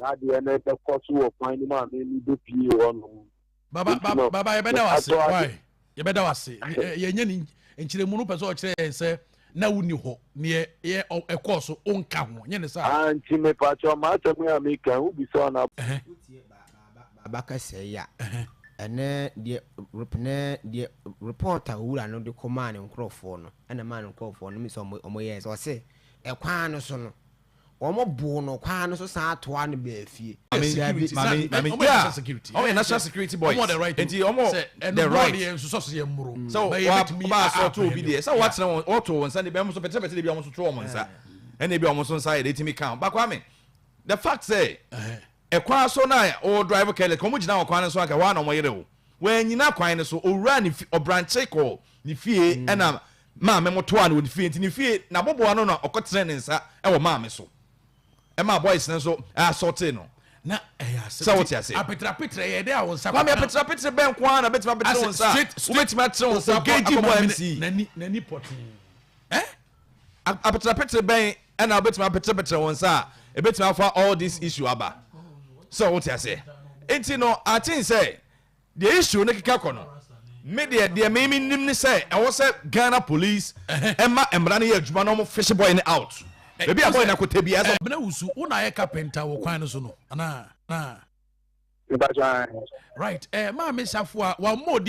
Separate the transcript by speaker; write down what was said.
Speaker 1: Saa adeɛ no bɛkɔ so wɔ kwan no mu a me mebɛpie hɔ nom.
Speaker 2: Baba
Speaker 1: Nti no,
Speaker 2: baba yɛbɛda wo ase
Speaker 1: mepatɔ ade.
Speaker 2: why yɛbɛda wo ase yɛnyɛ ne nkyerɛmu no pɛ sɛ ɔkyerɛ yɛn sɛ na wonni hɔ neɛ yɛ ɛkɔɔ so wonka ho nyɛ ne saa.
Speaker 1: Ah, nti mepatɔ m'asɛm yi a meka yi wobisa ɔna.
Speaker 3: Wotie baaba kasa yi a, ɛne deɛ ne deɛ report a owura no de kɔmaa ne nkorɔfoɔ no ɛna maa ne nkorɔfoɔ no sɛ wɔn yɛɛ sɛ ɔse ɛkwan no so no wɔn boo no kwan no so san atoa no baa fie.
Speaker 4: Mami,
Speaker 2: Security,
Speaker 4: mami,
Speaker 2: sa
Speaker 4: mami,
Speaker 2: ɔmo yɛ
Speaker 4: yeah,
Speaker 2: national security.
Speaker 4: ɔmo yɛ national security boys.
Speaker 2: Ɔmo the right to
Speaker 4: Nti ɔmo
Speaker 2: sɛ ɛno
Speaker 4: the
Speaker 2: bɔɔl
Speaker 4: right.
Speaker 2: yɛ nsosɔ so yɛ mmoro.
Speaker 4: Sɛ
Speaker 2: Bɛyɛ
Speaker 4: wa
Speaker 2: bɛtumi
Speaker 4: ɔba asɔ to obi
Speaker 2: apprehend
Speaker 4: deɛ, sɛ
Speaker 2: o.
Speaker 4: watena wɔn wɔto wɔn nsa de bɛn mo so pɛtɛpɛtɛ de bi a wɔn nso to wɔn nsa, ɛna ebi a wɔn nso nsa yɛ de etimi kan. But Kwame, the fact sɛ ɛkwan so na ɔwɔ drive careless, kɔn mo gyina wɔ kwan no so anka wɔn a na wɔn yere o. Wɔanyina kwan no so, owura ne fi, ɔbrankye kɔ ne fie ɛna maame mo toa no wɔ ne fie, nti ne fie n'aboboa no na ɔkɔtena ne nsa ɛwɔ maame so. Ɛma boys no nso asɔte no.
Speaker 2: Na ɛyɛ asɛm.
Speaker 4: Sɛ wote ase.
Speaker 2: Apetrapetra yɛ dɛ a wɔn nsa
Speaker 4: Kwame
Speaker 2: kɔka.
Speaker 4: apetrapetra bɛn nko ara na bɛtumi apetre wo nsa?
Speaker 2: Asɛ
Speaker 4: Wobɛtumi atere wo nsa
Speaker 2: Ogeji
Speaker 4: akɔbɔ
Speaker 2: maame
Speaker 4: MC.
Speaker 2: n'ani pɔtee. Ɛ?
Speaker 4: Apetrapetra bɛn ɛna wobɛtumi apetrapetra wo nsa a ɛbɛtumi afa all this issue aba? Sɛ wote ase. Nti no, aten sɛ deɛ issue no keka kɔ no, me deɛ me nim ne sɛ ɛwɔ sɛ Ghana Police ɛma mmara no yɛ adwuma na ɔmo fish boy no out. Baabi a boy no akɔtɛ bi ɛsɛ
Speaker 2: Bena wusu wo na ayɛ carpenter wɔ kwan no so no anaa na
Speaker 1: Mepatɔ.
Speaker 2: Right, maame Safo a wammɔ odi.